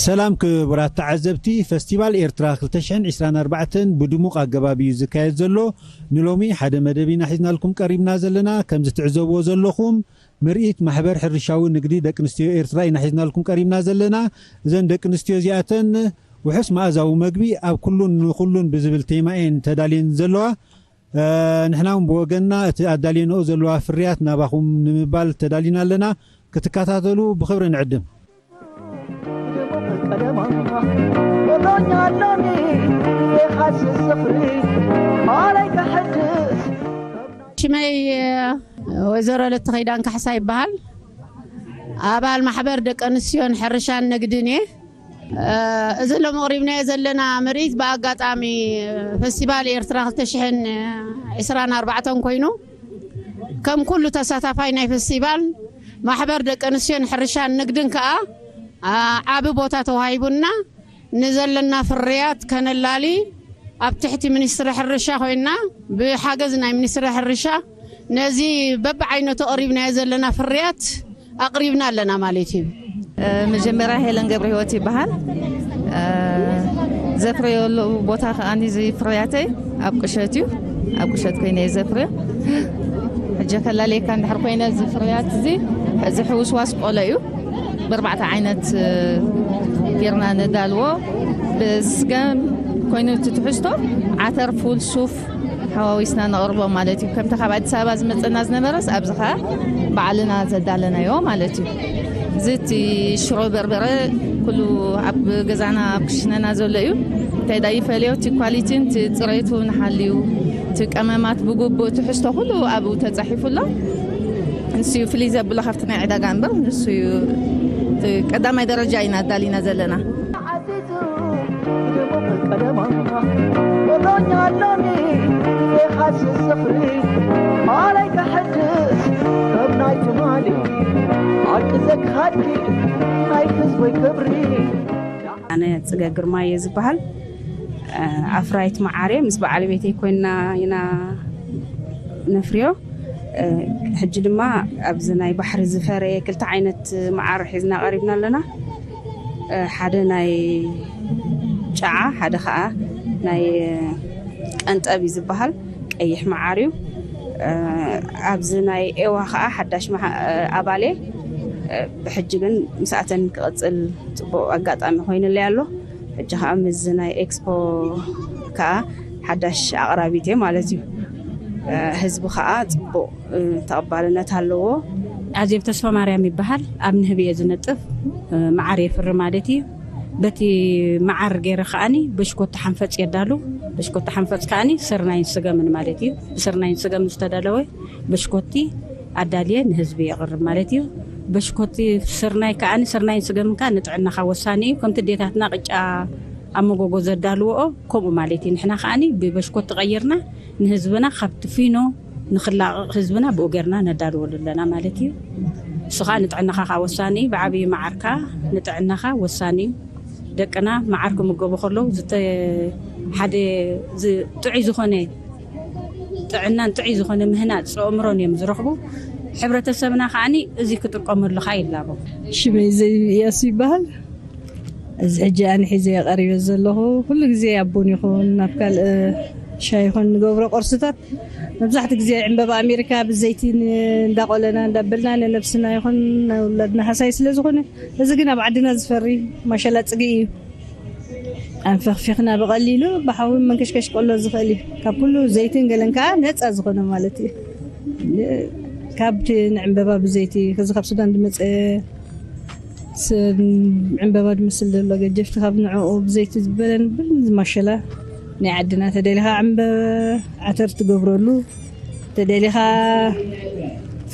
ሰላም ክቡራት ተዓዘብቲ፣ ፈስቲቫል ኤርትራ ክልተ ሽሕን ዕስራን ኣርባዕተን ብድሙቕ ኣገባብ እዩ ዝካየድ ዘሎ። ንሎሚ ሓደ መደብ ኢና ሒዝናልኩም ቀሪብና ዘለና። ከምዚ ትዕዘብዎ ዘለኹም፣ ምርኢት ማሕበር ሕርሻዊ ንግዲ ደቂ ኣንስትዮ ኤርትራ ኢና ሒዝናልኩም ቀሪብና ዘለና። እዘን ደቂ ኣንስትዮ እዚኣተን ውሑስ መኣዛዊ መግቢ ኣብ ኩሉን ንኹሉን ብዝብል ቴማ እየን ተዳልየን ዘለዋ። እ፣ ንሕና እውን ብወገንና እቲ ኣዳልየንኦ ዘለዋ ፍርያት ናባኹም ንምባል ተዳሊና ኣለና። ክትከታተሉ ብኽብሪ ንዕድም። ሽመይ ወይዘሮ ለተኸይዳን ካሕሳ ይበሃል። ኣባል ማሕበር ደቂ ኣንስትዮን ሕርሻን ንግድን እየ። እዚ ሎም ኣቕሪብናዮ ዘለና ምርኢት ብኣጋጣሚ ፈስቲቫል ኤርትራ ክልተ ሽሕን ዕስራን ኣርባዕተን ኮይኑ፣ ከም ኩሉ ተሳታፋይ ናይ ፈስቲቫል፣ ማሕበር ደቂ ኣንስትዮን ሕርሻን ንግድን ከኣ ዓቢ ቦታ ተዋሂቡና፣ ንዘለና ፍርያት ከነላሊ ኣብ ትሕቲ ሚኒስትሪ ሕርሻ ኮይና፣ ብሓገዝ ናይ ሚኒስትሪ ሕርሻ ነዚ በብዓይነቱ ኣቕሪብናዮ ዘለና ፍርያት ኣቕሪብና ኣለና ማለት እዩ። መጀመርያ ሄለን ገብረ ህይወት ይበሃል። ዘፍረየሉ ቦታ ከኣ እዚ ፍርያተይ ኣብ ቁሸት እዩ። ኣብ ቁሸት ኮይነ እየ ዘፍርዮ። ሕጂ ከላለየካ እንድሕር ኮይነ፣ እዚ ፍርያት እዚ፣ እዚ ሕውስዋስ ቆሎ እዩ። ብኣርባዕተ ዓይነት ጌርና ነዳልዎ። ብስገም ኮይኑ፣ እቲ ትሕዝቶ ዓተር፣ ፉል፣ ሱፍ፣ ሓዋዊስና ነቕርቦ ማለት እዩ። ከምቲ ካብ ኣዲስ ኣበባ ዝመጸና ዝነበረስ፣ ኣብዚ ኸኣ ባዕልና ዘዳለናዮ ማለት እዩ። እዚ እቲ ሽሮ በርበረ ኩሉ ኣብ ገዛና ኣብ ክሽነና ዘሎ እዩ። እንታይ ደኣ ይፈልዮ፣ እቲ ኳሊቲን እቲ ጽሬቱ ንሓልዩ፣ እቲ ቀመማት ብግቡእ፣ ትሕዝቶ ኩሉ ኣብኡ ተጻሒፉ ኣሎ። ንሱ እዩ ፍልይ ዘብሎ ካብቲ ናይ ዕዳጋ እምበር፣ ንሱ እዩ እቲ ቀዳማይ ደረጃ ኢና ኣዳሊና ዘለና። ዓዚዙ ድሙቕ ቀለማ ወሎኛ ሎሚ የኻስስ ዝኽሪ ማለይ ከሐድስ ከም ናይ ትማሊ ሓቂ ዘግሃድኪ ናይ ህዝበይ ክብሪ። ኣነ ጽገ ግርማ እየ ዝበሃል። ኣፍራይት መዓር እየ። ምስ በዓል ቤተይ ኮይንና ኢና ነፍርዮ። ሕጂ ድማ ኣብዚ ናይ ባሕሪ ዝፈረየ ክልተ ዓይነት መዓር ሒዝና ቀሪብና ኣለና። ሓደ ናይ ጨዓ፣ ሓደ ኸኣ ናይ ቀንጠብ እዩ ዝበሃል፣ ቀይሕ መዓር እዩ። ኣብዚ ናይ ኤዋ ኸኣ ሓዳሽ መዓ-፣ ኣባል እየ። ብሕጂ ግን ምስኣተን ክቕጽል ጽቡቕ ኣጋጣሚ ኮይኑለይ ኣሎ። ሕጂ ኸኣ ምስዚ ናይ ኤክስፖ ከኣ ሓዳሽ ኣቕራቢት እየ ማለት እዩ። ህዝቢ ኸኣ ጽቡቕ ተቐባልነት ኣለዎ። ኣዜብ ተስፋ ማርያም ይበሃል። ኣብ ንህቢ እየ ዝነጥፍ። መዓር የፍሪ ማለት እዩ። በቲ መዓር ገይረ ከኣኒ በሽኮቲ ሓንፈጽ የዳሉ። በሽኮቲ ሓንፈጽ ከኣኒ ስርናይን ስገምን ማለት እዩ። ብስርናይን ስገምን ዝተዳለወ በሽኮቲ ኣዳልየ ንህዝቢ የቕርብ ማለት እዩ። በሽኮቲ ስርናይ ከኣኒ፣ ስርናይን ስገምን ከኣ ንጥዕናኻ ወሳኒ እዩ። ከምቲ ኣዴታትና ቅጫ ኣብ መጎጎ ዘዳልወኦ ከምኡ ማለት እዩ። ንሕና ከኣኒ ብበሽኮቲ ቀይርና ንህዝብና ካብቲ ፊኖ ንኽላቐቕ ህዝብና ብኡ ጌርና ነዳልወሉ ኣለና ማለት እዩ። እሱ ኸኣ ንጥዕናኻ ኸኣ ወሳኒ እዩ። ብዓብዪ መዓር ከኣ ንጥዕናኻ ወሳኒ እዩ። ደቅና መዓር ክምገቡ ከለዉ ዝተ-፣ ሓደ ዝ-፣ ጥዑይ ዝኾነ ጥዕናን ጥዑይ ዝኾነ ምህናጽ ኣእምሮን እዮም ዝረኽቡ። ሕብረተሰብና ከኣኒ እዚ ክጥቀመሉ ኸኣ ይላቦ። ሽመይ ዘይብ እያሱ ይበሃል። እዚ ሕጂ ኣነ ሒዘ ቀሪበ ዘለኹ፣ ኩሉ ግዜ ኣብ ቡን ይኹን፣ ናብ ካልእ ሻሂ ይኹን፣ ንገብሮ ቁርስታት መብዛሕትኡ ግዜ ዕምበባ ኣሜሪካ ብዘይቲ ን-፣ እንዳቆለና እንዳበልና ንነብስና ይኹን ንውላድና ሃሳይ ስለ ዝኾነ፣ እዚ ግን ኣብ ዓድና ዝፈሪ ማሸላ ጽግኢ እዩ። ኣንፈኽፊኽና ብቐሊሉ ብሓዊ መንከሽከሽ ቆሎ ዝኽእል እዩ። ካብ ኩሉ ዘይትን ገለን ከኣ ነጻ ዝኾነ ማለት እዩ። ካብቲ ንዕምበባ ብዘይቲ፣ ከዚ ካብ ሱዳን ዝመጸ ስ-፣ ዕምበባ ዝመስል ዘሎ ገጀፍቲ፣ ካብ ንዕኡ ብዘይቲ ዝበለ ንብል፣ ማሸላ ናይ ዓድና፣ ተደሊኻ ዕምበ-፣ ዓተር ትገብረሉ፣ ተደሊኻ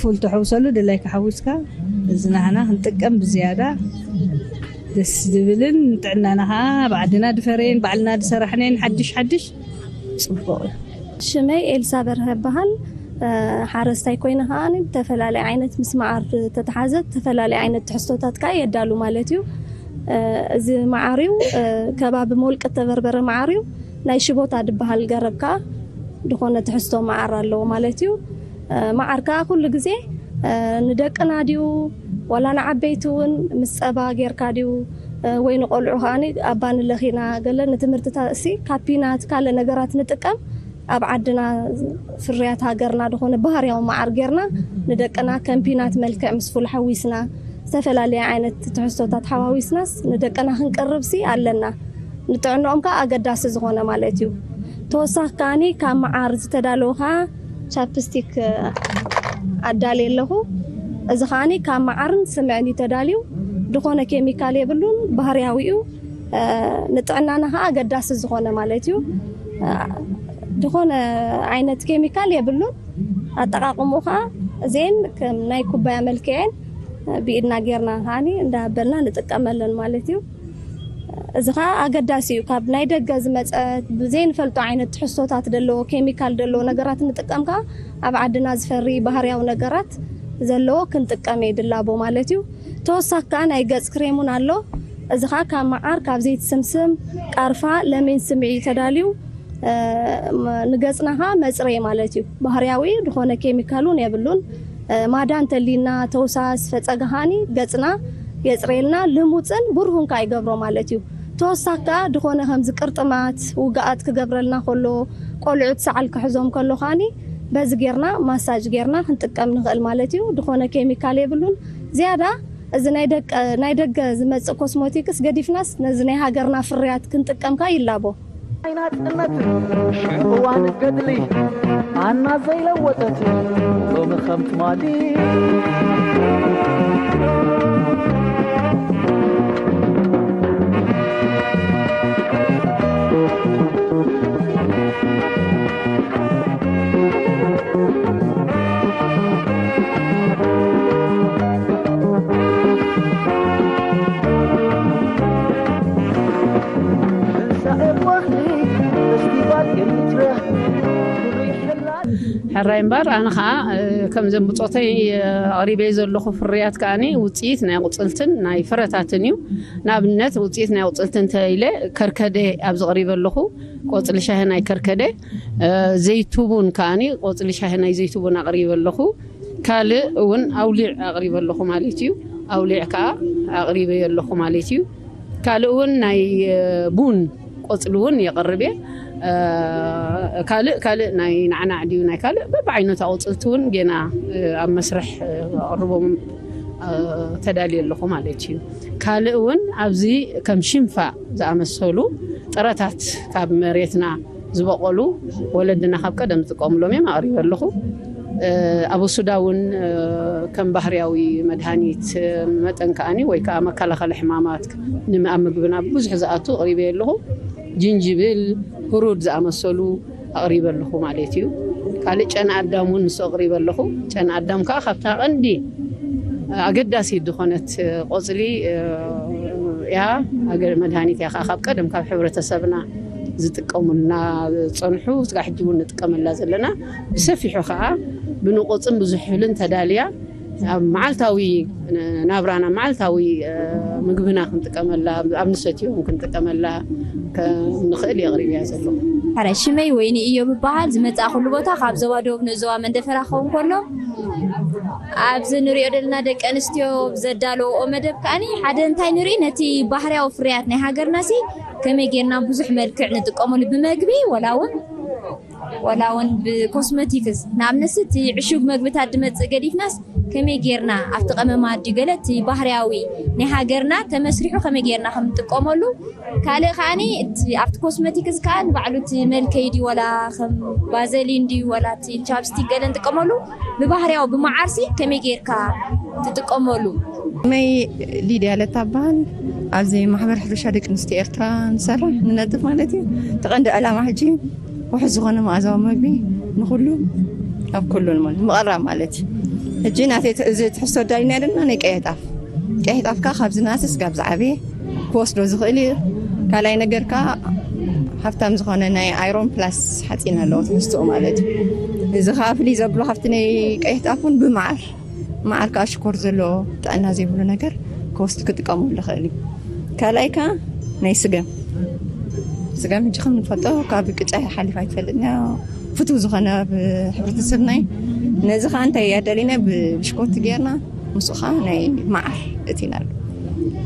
ፉል ተሐውሰሉ፣ ደላይካ ሓዊስካ፣ እዚ ናህና ክንጥቀም ብዝያዳ ደስ ዝብልን፣ ጥዕናና ኸዓ ኣብ ዓድና ዝፈረየን ባዕልና ዝሰራሕናየን ሓድሽ ሓድሽ ጽቡቕ እዩ። ሽመይ ኤልሳ በርሀ እበሃል። እ፣ ሓረስታይ ኮይነ ኸዓ ብተፈላለየ ዓይነት ምስ መዓር ተተሓዘ ዝተፈላለየ ዓይነት ትሕዝቶታት ከኣ የዳሉ ማለት እዩ። እ፣ እዚ መዓር እዩ፣ እ፣ ከባቢ መውልቂ እተበርበረ መዓር እዩ። ናይ ሽቦታ ዝበሃል ገረብ ከኣ ዝኾነ ትሕዝቶ መዓር ኣለዎ ማለት እዩ። እ፣ መዓር ከኣ ኩሉ ግዜ፣ እ፣ ንደቅና ድዩ ዋላ ንዓበይቲ እውን ምስ ጸባ ጌርካ ድዩ ወይ ንቆልዑ ከዓኒ ኣባንለኺና ገለ ንትምህርትታሲ ካብ ፒናት ካልእ ነገራት ንጥቀም ኣብ ዓድና ፍርያት ሃገርና ዝኾነ ባህርያዊ መዓር ጌርና ንደቅና ከም ፒናት መልክዕ ምስ ፉል ሓዊስና ዝተፈላለየ ዓይነት ትሕዝቶታት ሓዋዊስናስ ንደቅና ክንቅርብሲ ኣለና። ንጥዕንኦም ከዓ ኣገዳሲ ዝኾነ ማለት እዩ። ተወሳኺ ከዓኒ ካብ መዓር ዝተዳለወ ከዓ ቻፕስቲክ ኣዳልየ ኣለኹ። እዚ ከዓኒ ካብ መዓርን ስምዕን እዩ ተዳልዩ። ዝኾነ ኬሚካል የብሉን፣ ባህርያዊ እዩ። ንጥዕናና ከዓ ኣገዳሲ ዝኾነ ማለት እዩ። ዝኾነ ዓይነት ኬሚካል የብሉን። ኣጠቃቅምኡ ከዓ እዚኤን ከም ናይ ኩባያ መልክዐን ብኢድና ጌርና ከዓኒ እንዳበልና ንጥቀመለን ማለት እዩ። እዚ ከዓ ኣገዳሲ እዩ። ካብ ናይ ደገ ዝመፀ ብዘይንፈልጦ ዓይነት ትሕዝቶታት ዘለዎ ኬሚካል ዘለዎ ነገራት ንጥቀም ከዓ ኣብ ዓድና ዝፈሪ ባህርያዊ ነገራት ዘለዎ ክንጥቀም የድላቦ ማለት እዩ። ተወሳኪ ከዓ ናይ ገፅ ክሬም እውን ኣሎ። እዚ ከዓ ካብ መዓር፣ ካብ ዘይቲ ስምስም፣ ቃርፋ፣ ለሚን ስምዒ ተዳልዩ ንገፅና ከዓ መፅረይ ማለት እዩ። ባህርያዊ ዝኾነ ኬሚካል እውን የብሉን። ማዳ እንተሊና ተውሳስ ፈፀጋ ከዓኒ ገፅና የፅረየልና፣ ልሙፅን ብሩህን ከዓ ይገብሮ ማለት እዩ። ተወሳኪ ከዓ ዝኾነ ከምዚ ቅርጥማት ውግኣት ክገብረልና ከሎ፣ ቆልዑት ሰዓል ክሕዞም ከሎ ከዓኒ በዚ ጌርና ማሳጅ ጌርና ክንጥቀም ንኽእል ማለት እዩ። ዝኾነ ኬሚካል የብሉን። ዝያዳ እዚ ናይ ደቀ ናይ ደገ ዝመፅእ ኮስሞቲክስ ገዲፍናስ ነዚ ናይ ሃገርና ፍርያት ክንጥቀም ከዓ ይላቦ። ኣይናጽነት ሽዑ እዋን ገድሊ ኣና ዘይለወጠት ሎሚ ከም ትማሊ ሕራይ እምበር ኣነ ከዓ ከምዘን ብፆተይ ኣቕሪበይ ዘለኹ ፍርያት ከዓኒ ውፅኢት ናይ ቁፅልትን ናይ ፍረታትን እዩ። ንኣብነት ውፅኢት ናይ ቁፅልቲ እንተ ኢለ ከርከደ ኣብዚ ኣቕሪበ ኣለኹ። ቆፅሊ ሻሂ ናይ ከርከደ፣ ዘይቱቡን ከዓኒ ቆፅሊ ሻሂ ናይ ዘይቱቡን ኣቕሪበ ኣለኹ። ካልእ እውን ኣውሊዕ ኣቕሪበ ኣለኹ ማለት እዩ። ኣውሊዕ ከዓ ኣቕሪበ ኣለኹ ማለት እዩ። ካልእ እውን ናይ ቡን ቆፅሊ እውን የቕርብ እየ። ካልእ ካልእ ናይ ናዕናዕ ድዩ ናይ ካልእ በብዓይነቱ ኣቑፅልቲ እውን ጌና ኣብ መስርሕ ኣቕርቦም ተዳልየ ኣለኹ ማለት እዩ። ካልእ እውን ኣብዚ ከም ሽንፋ ዝኣመሰሉ ጥረታት ካብ መሬትና ዝበቐሉ ወለድና ካብ ቀደም ዝጥቀምሎም እዮም ኣቕሪበ ኣለኹ። ኣበሱዳ እውን ከም ባህርያዊ መድሃኒት መጠን ከዓኒ ወይ ከዓ መከላኸሊ ሕማማት ኣብ ምግብና ብዙሕ ዝኣቱ ኣቕሪበ ኣለኹ። ጅንጅብል፣ ህሩድ ዝኣመሰሉ ኣቕሪበ ኣለኹ ማለት እዩ። ካልእ ጨና ኣዳም እውን ንሱ ኣቕሪበ ኣለኹ። ጨና ኣዳም ከዓ ካብታ ቀንዲ ኣገዳሲት ዝኾነት ቆፅሊ እያ። መድሃኒት እያ ከዓ ካብ ቀደም ካብ ሕብረተሰብና ዝጥቀሙልና ዝፀንሑ ስጋዕ ሕጂ እውን ንጥቀመላ ዘለና ብሰፊሑ ከዓ ብንቑፅን ብዝሑልን ተዳልያ ኣብ መዓልታዊ ናብራና መዓልታዊ ምግብና ክንጥቀመላ ኣብ ንሰትዮም ክንጥቀመላ ንኽእል የቕሪብያ ዘለኹ። ሕራይ ሽመይ ወይኒ እዮ ብበሃል ዝመፃእኩሉ ቦታ ካብ ዞባ ደቡብ ንዞባ መንደፈራ ክኸውን ከሎ ኣብዚ ንሪኦ ዘለና ደቂ ኣንስትዮ ዘዳለውኦ መደብ ከዓኒ ሓደ እንታይ ንርኢ ነቲ ባህርያዊ ፍርያት ናይ ሃገርና ሲ ከመይ ጌርና ብዙሕ መልክዕ ንጥቀመሉ ብመግቢ ወላ እውን ወላ እውን ብኮስመቲክስ ንኣብነት እቲ ዕሹግ መግብታት ድመፅእ ገዲፍናስ ከመይ ጌርና ኣብቲ ቀመማ ድዩ ገለ እቲ ባህርያዊ ናይ ሃገርና ተመስሪሑ ከመይ ጌርና ከም ንጥቀመሉ ካልእ ከዓኒ እቲ ኣብቲ ኮስመቲክስ ከዓ ንባዕሉ እቲ መልከይ ድዩ ወላ ከም ባዘሊን ድዩ ወላ እቲ ቻፕስቲክ ገለ ንጥቀመሉ ብባህርያዊ ብመዓርሲ ከመይ ጌርካ ትጥቀመሉ? መይ ሊድያ ለታ በሃል ኣብዚ ማሕበር ሕርሻ ደቂ ኣንስትዮ ኤርትራ ንሰርሕ ንነጥፍ ማለት እዩ። እቲ ቀንዲ ዕላማ ሕጂ ውሑስ ዝኾነ መኣዛዊ መግቢ ንኹሉ ኣብ ኩሉን ማለት ምቕራብ ማለት እዩ። ሕጂ ናተይ እዚ ትሕዝቶ ኣዳሊና ዘለና ናይ ቀይሕ ጣፍ ቀይሕ ጣፍካ ካብዚ ናስስ ጋብ ዝዓበየ ክወስዶ ዝኽእል እዩ። ካልኣይ ነገር ከዓ ሃብታም ዝኾነ ናይ ኣይሮን ፕላስ ሓፂን ኣለዎ ትሕዝትኡ ማለት እዩ። እዚ ከዓ ፍልይ ዘብሎ ካብቲ ናይ ቀይሕ ጣፍ እውን ብመዓር መዓር ከዓ ሽኮር ዘለዎ ጥዕና ዘይብሉ ነገር ክወስድ ክጥቀመሉ ይኽእል እዩ። ካልኣይ ከዓ ናይ ስገም ስገም ሕጂ ከም ንፈልጦ ካብ ቅጫ ሓሊፍ ኣይትፈልጥን እያ ፍቱው ዝኾነ ኣብ ሕብረተሰብና እዩ። ነዚ ከዓ እንታይ ኣዳሊና ብብሽኮቲ ጌርና ምስኡ ከዓ ናይ መዓር እቲና ኣሎ።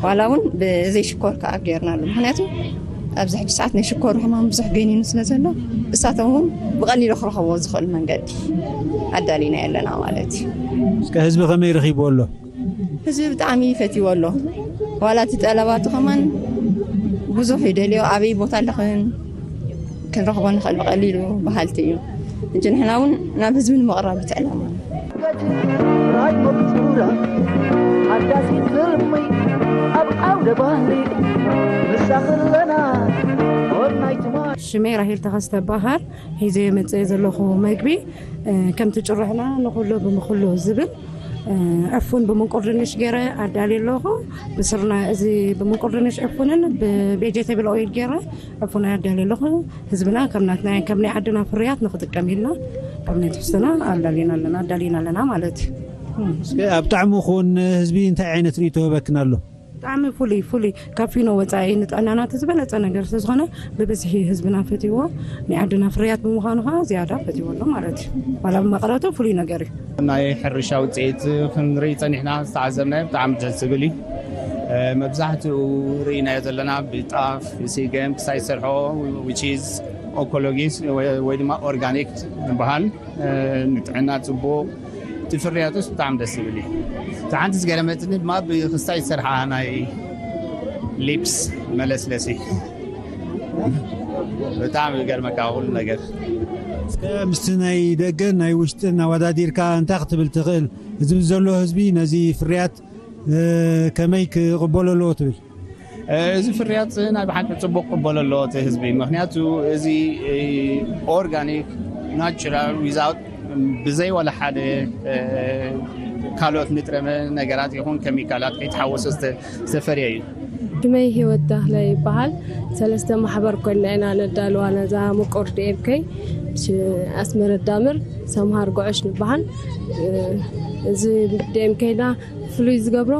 ዋላ እውን ብዘይ ሽኮር ከዓ ጌርናሉ። ምክንያቱ ኣብዚ ሕጂ ሰዓት ናይ ሽኮር ሕማም ብዙሕ ገኒኑ ስለ ዘሎ፣ እሳቶም እውን ብቐሊሉ ክረኸብዎ ዝኽእል መንገዲ ኣዳሊና ኣለና ማለት እዩ። እስከ ህዝቢ ከመይ ረኺብዎ ኣሎ? ህዝቢ ብጣዕሚ ፈትዎ ኣሎ። ዋላ እቲ ጠለባቱ ከማን ብዙሕ ይደልዮ፣ ኣበይ ቦታ ኣለኽን ክንረኽቦ ንኽእል ብቐሊሉ በሃልቲ እዩ። ሕጂ ንሕና እውን ናብ ህዝቢ ንምቕራብ እቲ ዕላማ። ሽመይ ራሄል ተኸስተ በሃል። ሒዘ የመፅእ ዘለኹ መግቢ ከምቲ ጭርሕና ንኹሉ ብምኹሉ ዝብል ዕፉን ብምንቁር ድንሽ ገይረ ኣዳልየ ኣለኹ። ብስርና እዚ ብምንቁር ድንሽ ዕፉንን ብቬጀቴብል ኦይል ገይረ ዕፉን ኣዳልየ ኣለኹ። ህዝብና ከም ናትና ከም ናይ ዓድና ፍርያት ንክጥቀም ኢልና ካብ ናይ ትሕዝቶና ኣዳሊና ኣለና ኣዳሊና ኣለና ማለት እዩ። እስከ ኣብ ጣዕሙ ክውን ህዝቢ እንታይ ዓይነት ርእይቶ ህበክን ኣሎ? ብጣዕሚ ፍሉይ ፍሉይ ካብ ፊኖ ወፃኢ ንጥዕናና እቲ ዝበለፀ ነገር ስለዝኾነ ብብዝሒ ህዝብና ፈትይዎ ናይ ዓድና ፍርያት ብምዃኑ ከዓ ዝያዳ ፈትይዎ ኣሎ ማለት እዩ። ዋላ ብመቐረቱ ፍሉይ ነገር እዩ። ናይ ሕርሻ ውፅኢት ክንርኢ ፀኒሕና ዝተዓዘብናዮ ብጣዕሚ ደስ ዝብል እዩ። መብዛሕትኡ ርኢናዮ ዘለና ብጣፍ ብሲገም ክሳይ ዝሰርሖ which is ኦኮሎጊስ ወይ ድማ ኦርጋኒክ ዝበሃል ንጥዕና ፅቡቅ እቲ ፍርያቱስ ብጣዕሚ ደስ ዝብል እዩ። እቲ ሓንቲ ዝገረመትኒ ድማ ብክስታይ ዝሰርሓ ናይ ሊፕስ መለስለሲ ብጣዕሚ ይገርመካ ኩሉ ነገር። እስከ ምስቲ ናይ ደገን ናይ ውሽጥን ኣወዳዲርካ እንታይ ክትብል ትኽእል? እዚ ዘሎ ህዝቢ ነዚ ፍርያት ከመይ ክቕበሎ ኣለዎ ትብል? እዚ ፍርያት ናይ ብሓቂ ፅቡቅ ቅበሎ ኣለዎ እቲ ህዝቢ። ምክንያቱ እዚ ኦርጋኒክ ናቹራል ዊዛውት ብዘይ ዋላ ሓደ ካልኦት ንጥረ ነገራት ይኹን ኬሚካላት ከይተሓወሶ ዝተፈርየ እዩ። ሽመይ ህይወት ዳህለ ይበሃል። ሰለስተ ማሕበር ኮይና ኢና ነዳልዋ ነዛ ምቁር ዲኤምከይ ኣስመረት ዳምር ሰምሃር ጉዕሽ ንበሃል። እዚ ዲኤምከይና ፍሉይ ዝገብሮ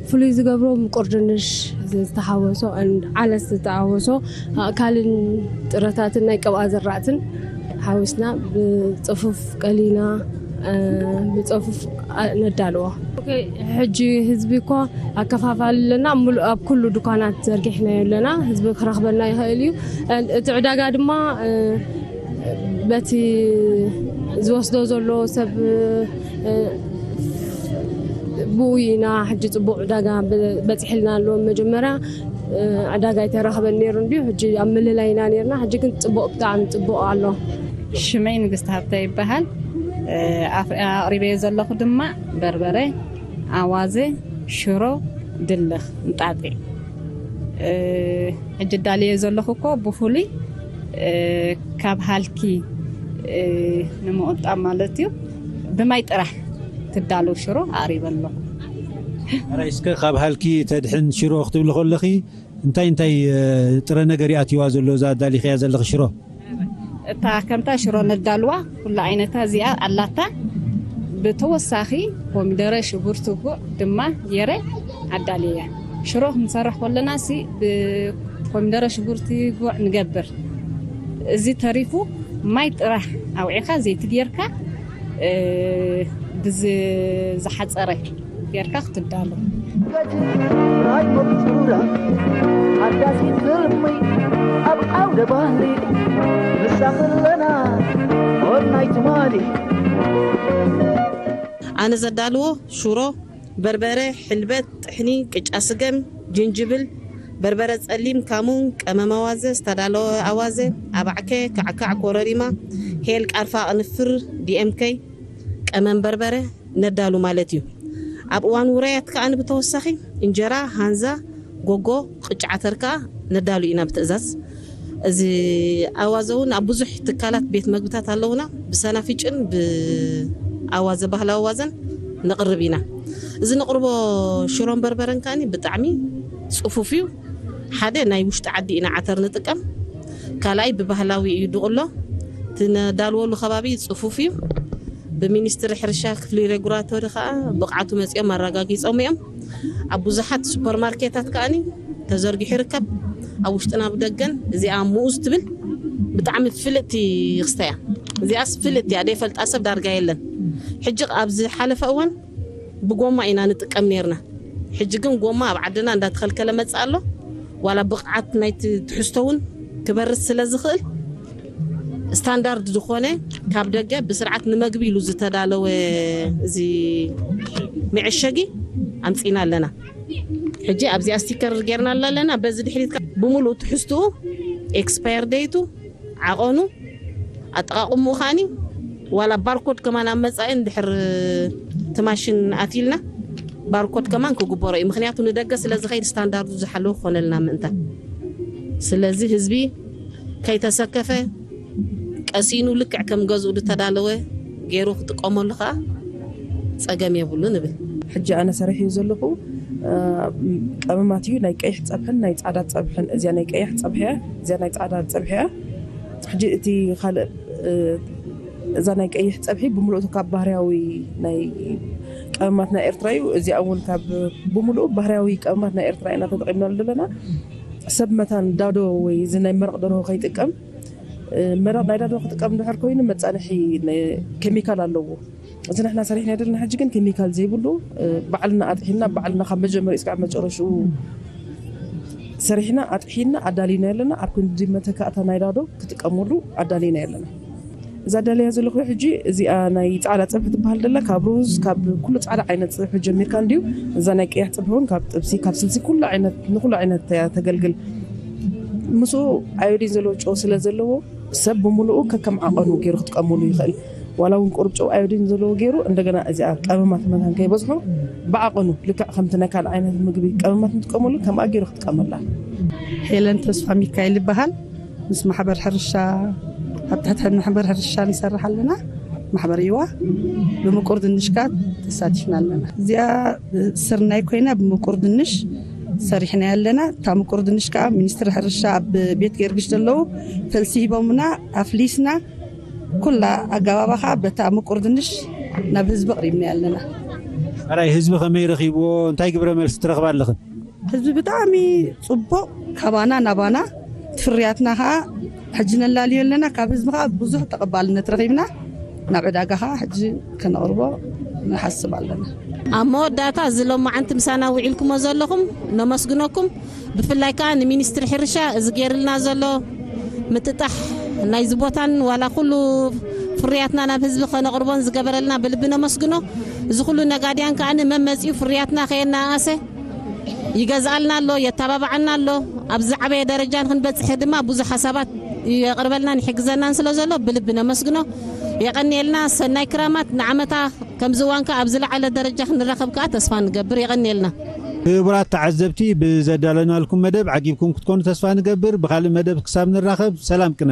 ፍሉይ ዝገብሮ ምቁር ድንሽ ዝተሓወሶ ዓለስ ዝተሓወሶ ኣእካልን ጥረታትን ናይ ቅብኣ ዝራእትን ሓዊስና ብፅፉፍ ቀሊና ብፅፉፍ ነዳልዎ። ሕጂ ህዝቢ እኮ ኣከፋፋሊ ኣለና ኣብ ኩሉ ድኳናት ዘርጊሕናዮ ኣለና። ህዝቢ ክረኽበና ይኽእል እዩ። እቲ ዕዳጋ ድማ በቲ ዝወስዶ ዘሎ ሰብ ብኡ ኢና ሕጂ ፅቡቅ ዕዳጋ በፂሕልና ኣሎ። መጀመርያ ዕዳጋ ኣይተረኸበን ነይሩ እንድዩ ሕጂ ኣብ ምልላይ ኢና ነርና። ሕጂ ግን ፅቡቅ ብጣዕሚ ፅቡቅ ኣሎ። ሽመይ ንግስቲ ሃብተ ይበሃል። ኣቅሪበዮ ዘለኹ ድማ በርበረ፣ ኣዋዘ፣ ሽሮ፣ ድልኽ፣ እንጣጢዕ ሕጂ ዳልየ ዘለኹ እኮ ብፍሉይ ካብ ሃልኪ ንምቕጣብ ማለት እዩ ብማይ ጥራሕ ትዳለው ሽሮ ኣቕሪበ ኣለኹ። ሕራይ እስከ ካብ ሃልኪ ተድሕን ሽሮ ክትብሊ ከለኺ እንታይ እንታይ ጥረ ነገር ይኣትዋ ዘሎ እዛ ኣዳሊኽያ ዘለኺ ሽሮ? እታ ከምታ ሽሮ ነዳልዋ ኩሉ ዓይነታ እዚኣ ኣላታ። ብተወሳኺ ኮሚደረ፣ ሽጉርቲ፣ ጉዕ ድማ ገይረ ኣዳልየያ። ሽሮ ክንሰርሕ ከለና ሲ ብኮሚደረ፣ ሽጉርቲ፣ ጉዕ ንገብር። እዚ ተሪፉ ማይ ጥራሕ ኣውዒኻ ዘይቲ ገይርካ ብዝሓፀረ ጌርካ ክትዳሎ። ራይ መብዙራ ሓዳሲ ትልሚ ኣብ ዓውደ ባህሊ ንሳ ክለና ኦል ናይ ትማሊ። ኣነ ዘዳልዎ ሽሮ፣ በርበረ፣ ሕልበት፣ ጥሕኒ፣ ቅጫ ስገም፣ ጅንጅብል፣ በርበረ ጸሊም፣ ካሙን፣ ቀመም ኣዋዘ፣ ዝተዳለወ ኣዋዘ፣ ኣባዕከ፣ ካዕካዕ፣ ኮረሪማ፣ ሄል፣ ቃርፋ፣ ቅንፍር፣ ዲኤምከይ፣ ቀመም በርበረ፣ ነዳሉ ማለት እዩ። ኣብ እዋን ውራያት ከኣ ብተወሳኺ እንጀራ፣ ሃንዛ፣ ጎጎ፣ ቅጫ ዓተር ከኣ ነዳሉ ኢና ብትእዛዝ። እዚ ኣዋዘ እውን ኣብ ብዙሕ ትካላት ቤት መግብታት ኣለውና። ብሰናፊጭን ብኣዋዘ ባህላዊ ኣዋዘን ነቕርብ ኢና። እዚ ነቕርቦ ሽሮን በርበረን ከኣ ብጣዕሚ ጽፉፍ እዩ። ሓደ ናይ ውሽጢ ዓዲ ኢና ዓተር ንጥቀም። ካልኣይ ብባህላዊ እዩ ድቕሎ። እቲ ነዳልወሉ ከባቢ ጽፉፍ እዩ። ብሚኒስትሪ ሕርሻ ክፍሊ ሬጉላቶሪ ከዓ ብቕዓቱ መፂኦም ኣረጋጊፆም እዮም። ኣብ ብዙሓት ሱፐርማርኬታት ከዓኒ ተዘርጊሑ ይርከብ። ኣብ ውሽጥን ኣብ ደገን እዚኣ ሙኡዝ ትብል ብጣዕሚ ፍልጥቲ ክስተ እያ። እዚኣስ ፍልጥቲ እያ፣ ዘይፈልጣ ሰብ ዳርጋ የለን። ሕጂ ኣብ ዝሓለፈ እዋን ብጎማ ኢና ንጥቀም ነርና። ሕጂ ግን ጎማ ኣብ ዓድና እንዳተኸልከለ መጽእ ኣሎ። ዋላ ብቕዓት ናይቲ ትሕዝቶ እውን ክበርስ ስለ ዝኽእል፣ ስታንዳርድ ዝኾነ፣ ካብ ደገ ብስርዓት ንመግቢ ኢሉ ዝተዳለወ እዚ መዐሸጊ ኣምጺና ኣለና። ሕጂ ኣብዚኣ ስቲከር ጌርና ኣለና። በዚ ድሕሪት ብሙሉእ ትሕዝትኡ ኤክስፓየር ዴይቱ፣ ዓቐኑ፣ ኣጠቓቕምኡ ከኣኒ ዋላ ባርኮድ ከማን ኣብ መጻኢ እንድሕር እቲ ማሽን ኣትዩልና ባርኮድ ከማን ክግበሮ እዩ። ምኽንያቱ ንደገ ስለ ዝኸይድ ስታንዳርዱ ዝሓለወ ክኾነልና ምእንታን። ስለዚ ህዝቢ ከይተሰከፈ ቀሲኑ ልክዕ ከም ገዝኡ ዝተዳለወ ገይሩ ክጥቀመሉ ከኣ ጸገም የብሉን እብል። ሕጂ ኣነ ሰሪሐዮ ዘለኹ፣ እ፣ ቀመማት እዩ፣ ናይ ቀይሕ ጸብሕን ናይ ጻዕዳ ጸብሕን። እዚኣ ናይ ቀይሕ ጸብሒ እያ፣ እዚኣ ናይ ጻዕዳ ጸብሒ እያ። ሕጂ እቲ ካልእ፣ እ፣ እዛ ናይ ቀይሕ ጸብሒ ብምልእቱ ካብ ባህርያዊ ናይ ቀመማት ናይ ኤርትራ እዩ። እዚኣ እውን ካብ ብምልኡ ባህርያዊ ቀመማት ናይ ኤርትራ ኢና ተጠቒምናሉ ዘለና። ሰብ መታን ዳዶ ወይ እዚ ናይ መረቕ ደርሆ ከይጥቀም፣ እ፣ መረቕ ናይ ዳዶ ክጥቀም እንድሕር ኮይኑ መጻንሒ ነ-፣ ኬሚካል ኣለዎ። እዚ ንሕና ሰሪሕና ዘለና ሕጂ ግን ኬሚካል ዘይብሉ፣ እ፣ ባዕልና ኣጥሒና፣ ባዕልና ካብ መጀመሪያ እስካብ መጨረሽኡ ሰሪሕና፣ ኣጥሒና፣ ኣዳሊና ኣለና። ኣብ ክንዲ መተካእታ ናይ ዳዶ ክጥቀመሉ ኣዳሊና ኣለና። እዛ ኣዳልያ ዘለኹ ሕጂ እዚኣ ናይ ጻዕዳ ጸብሒ ትበሃል ደላ፣ ካብ ሩዝ፣ ካብ ኩሉ ጻዕዳ ዓይነት ጸብሒ ጀሚርካ እንድዩ። እዛ ናይ ቀያሕ ጸብሒ እውን ካብ ጥብሲ፣ ካብ ስልሲ፣ ኩሉ ዓይነት፣ ንኩሉ ዓይነት እያ ተገልግል። ምስኡ ኣዮዲን ዘለዎ ጨው ስለ ዘለዎ ሰብ ብምልኡ ከከም ዓቐኑ ገይሩ ክጥቀመሉ ይኽእል። ዋላ እውን ቁሩብ ጨው ኣዮዲን ዘለዎ ገይሩ፣ እንደገና እዚኣ ቀመማት መታን ከይበዝሖ ብዓቐኑ፣ ልክዕ ከምቲ ናይ ካልእ ዓይነት ምግቢ ቀመማት ንጥቀመሉ ከምኣ ገይሩ ክጥቀመላ። ሄለን ተስፋ ሚካኤል ይበሃል። ምስ ማሕበር ሕርሻ፣ ኣብ ትሕቲ ማሕበር ሕርሻ ንሰርሕ ኣለና። ማሕበር ኢዋ ብምቁር ድንሽ ከኣ ተሳቲፍና ኣለና። እዚኣ ስርናይ ኮይና ብምቁር ድንሽ ሰሪሕና ኣለና። እታ ምቁር ድንሽ ከኣ ሚኒስትሪ ሕርሻ ኣብ ቤት ጊዮርጊስ ዘለዉ ፈልሲ ሂቦምና፣ ኣፍሊስና፣ ኩላ ኣገባባ ከኣ በታ ምቁር ድንሽ ናብ ህዝቢ ኣቕሪብና ኣለና። ሕራይ ህዝቢ ከመይ ረኺብዎ? እንታይ ግብረ መልሲ ትረኽባ ኣለኽን? ህዝቢ ብጣዕሚ ጽቡቕ፣ ካባና ናባና ፍርያትና ከኣ ሕጂ ነላልዮ ኣለና። ካብ ህዝቢ ከኣ ብዙሕ ተቐባልነት ረኺብና፣ ናብ ዕዳጋ ከኣ ሕጂ ከነቕርቦ ንሓስብ ኣለና። ኣብ መወዳእታ፣ እዚ ሎማዓንቲ ምሳና ውዒልኩሞ ዘለኹም ነመስግነኩም። ብፍላይ ከኣ ንሚኒስትሪ ሕርሻ እዚ ገይርልና ዘሎ ምጥጣሕ ናይዚ ቦታን ዋላ ኩሉ ፍርያትና ናብ ህዝቢ ከነቕርቦን ዝገበረልና ብልቢ ነመስግኖ። እዚ ኩሉ ነጋድያን ከኣ መመጺኡ ፍርያትና ከየናኣሰ ይገዝኣልና ኣሎ፣ የተባብዓና ኣሎ። ኣብ ዝዓበየ ደረጃ ንክንበጽሕ ድማ ብዙሕ ሓሳባት የቕርበልናን ይሕግዘናን ስለ ዘሎ ብልቢ ነመስግኖ። የቐንየልና። ሰናይ ክራማት። ንዓመታ ከምዚ እዋን ከኣ ኣብ ዝለዓለ ደረጃ ክንራኸብ ከኣ ተስፋ ንገብር። የቐንየልና። ክቡራት ተዓዘብቲ፣ ብዘዳለናልኩም መደብ ዓጊብኩም ክትኮኑ ተስፋ ንገብር። ብኻልእ መደብ ክሳብ ንራኸብ፣ ሰላም ቅነ።